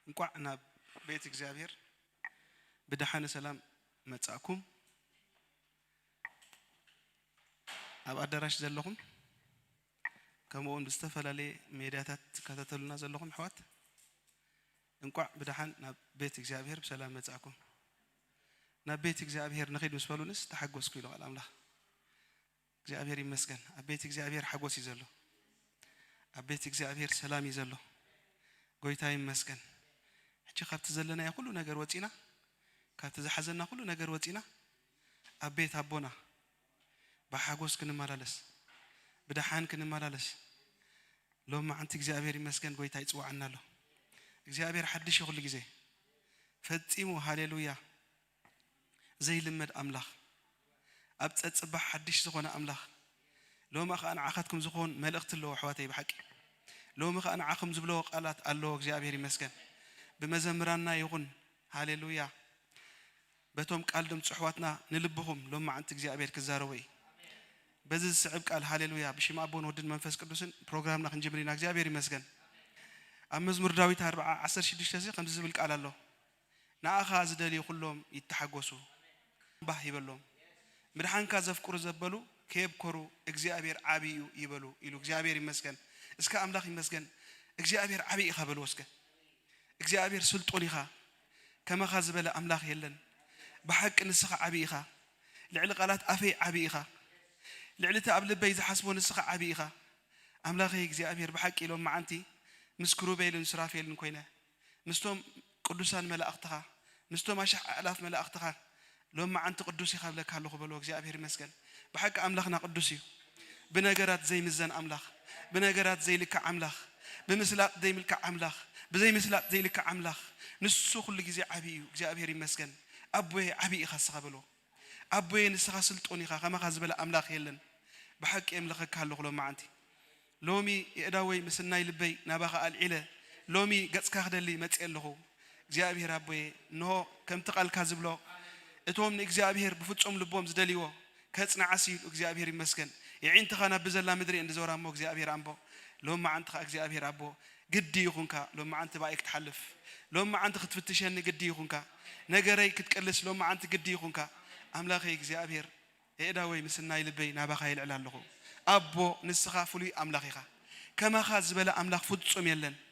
እንቋዕ ናብ ቤት እግዚኣብሔር ብደሓነ ሰላም መጻእኩም። ኣብ ኣዳራሽ ዘለኹም፣ ከምኡ እውን ብዝተፈላለየ ሜድያታት ትከታተሉና ዘለኹም ኣሕዋት፣ እንቋዕ ብደሓን ናብ ቤት እግዚኣብሔር ብሰላም መጻእኩም። ናብ ቤት እግዚኣብሔር ንኺድ ምስ በሉንስ ተሓጎስኩ ኢሉ ቃል ኣምላኽ። እግዚኣብሔር ይመስገን። ኣብ ቤት እግዚኣብሔር ሓጎስ እዩ ዘሎ። ኣብ ቤት እግዚኣብሔር ሰላም እዩ ዘሎ። ጎይታ ይመስገን። ሕጂ ካብቲ ዘለናዮ ኩሉ ነገር ወጺና፣ ካብቲ ዝሓዘና ኩሉ ነገር ወጺና፣ ኣብ ቤት ኣቦና ብሓጎስ ክንመላለስ፣ ብደሓን ክንመላለስ፣ ሎም መዓንቲ እግዚኣብሔር ይመስገን፣ ጎይታ ይጽውዓና ኣሎ። እግዚኣብሔር ሓድሽ እዩ ኩሉ ግዜ። ፈጺሙ፣ ሃሌሉያ፣ ዘይልመድ ኣምላኽ፣ ኣብ ጸጽባሕ ሓድሽ ዝኾነ ኣምላኽ። ሎሚ ኸኣ ንዓኻትኩም ዝኾን መልእኽቲ ኣለዎ ኣሕዋተይ፣ ብሓቂ። ሎሚ ኸኣ ንዓኹም ዝብለዎ ቃላት ኣለዎ። እግዚኣብሔር ይመስገን። ብመዘምራንና ይኹን፣ ሃሌሉያ፣ በቶም ቃል ድምፂ ኣሕዋትና ንልብኹም ሎም መዓንቲ እግዚኣብሔር ክዛረቦ እዩ። በዚ ዝስዕብ ቃል፣ ሃሌሉያ፣ ብሽም ኣቦን ወድን መንፈስ ቅዱስን ፕሮግራምና ክንጅምር ኢና። እግዚኣብሔር ይመስገን። ኣብ መዝሙር ዳዊት ኣርብዓ ዓሰርተ ሽዱሽተ እዚ ከምዚ ዝብል ቃል ኣሎ። ንኣኻ ዝደልዩ ኩሎም ይተሓጎሱ፣ ባህ ይበሎም። ምድሓንካ ዘፍቅሩ ዘበሉ ከየብኮሩ እግዚኣብሔር ዓብዪ እዩ ይበሉ ኢሉ። እግዚኣብሔር ይመስገን። እስከ ኣምላኽ ይመስገን። እግዚኣብሔር ዓብዪ ኢኻ በልዎ እስከ። እግዚኣብሔር ስልጡን ኢኻ። ከማኻ ዝበለ ኣምላኽ የለን። ብሓቂ ንስኻ ዓብዪ ኢኻ። ልዕሊ ቃላት ኣፈይ ዓብዪ ኢኻ። ልዕሊ እቲ ኣብ ልበይ ዝሓስቦ ንስኻ ዓብዪ ኢኻ። ኣምላኸይ እግዚኣብሔር ብሓቂ ኢሎም መዓንቲ ምስ ክሩቤልን ሱራፌልን ኮይነ ምስቶም ቅዱሳን መላእኽትኻ፣ ምስቶም ኣሽሕ ኣእላፍ መላእኽትኻ፣ ሎም መዓንቲ ቅዱስ ኢኻ ብለካ ኣለኹ በሎ። እግዚኣብሔር ይመስገን። ብሓቂ ኣምላኽና ቅዱስ እዩ። ብነገራት ዘይምዘን ኣምላኽ፣ ብነገራት ዘይልካዕ ኣምላኽ፣ ብምስላጥ ዘይምልካዕ ኣምላኽ፣ ብዘይምስላጥ ዘይልካዕ ኣምላኽ፣ ንሱ ኩሉ ግዜ ዓብዪ እዩ። እግዚኣብሔር ይመስገን። ኣቦየ ዓብዪ ኢኻ ንስኻ በሎ። ኣቦየ ንስኻ ስልጡን ኢኻ፣ ከማኻ ዝበለ ኣምላኽ የለን። ብሓቂ የምልኸካ ኣለኹ ሎም መዓንቲ። ሎሚ የእዳወይ ምስናይ ልበይ ናባኻ ኣልዒለ፣ ሎሚ ገጽካ ክደሊ መጽእ ኣለኹ። እግዚኣብሔር ኣቦየ፣ እንሆ ከምቲ ቃልካ ዝብሎ፣ እቶም ንእግዚኣብሔር ብፍጹም ልቦም ዝደልይዎ ከጽንዓስ እዩ። እግዚኣብሔር ይመስገን። የዒንትኻ ናብ ብዘላ ምድሪ እንድዞራ እሞ እግዚኣብሔር ኣምቦ፣ ሎም መዓንቲ ኸኣ እግዚኣብሔር ኣቦ፣ ግዲ ይኹንካ ሎም መዓንቲ ብኣይ ክትሓልፍ፣ ሎም መዓንቲ ክትፍትሸኒ ግዲ ይኹንካ፣ ነገረይ ክትቅልስ ሎም መዓንቲ ግዲ ይኹንካ። ኣምላኸይ እግዚኣብሔር፣ የእዳወይ ምስናይ ልበይ ናባኻ የልዕል ኣለኹ። ኣቦ፣ ንስኻ ፍሉይ ኣምላኽ ኢኻ። ከማኻ ዝበለ ኣምላኽ ፍጹም የለን።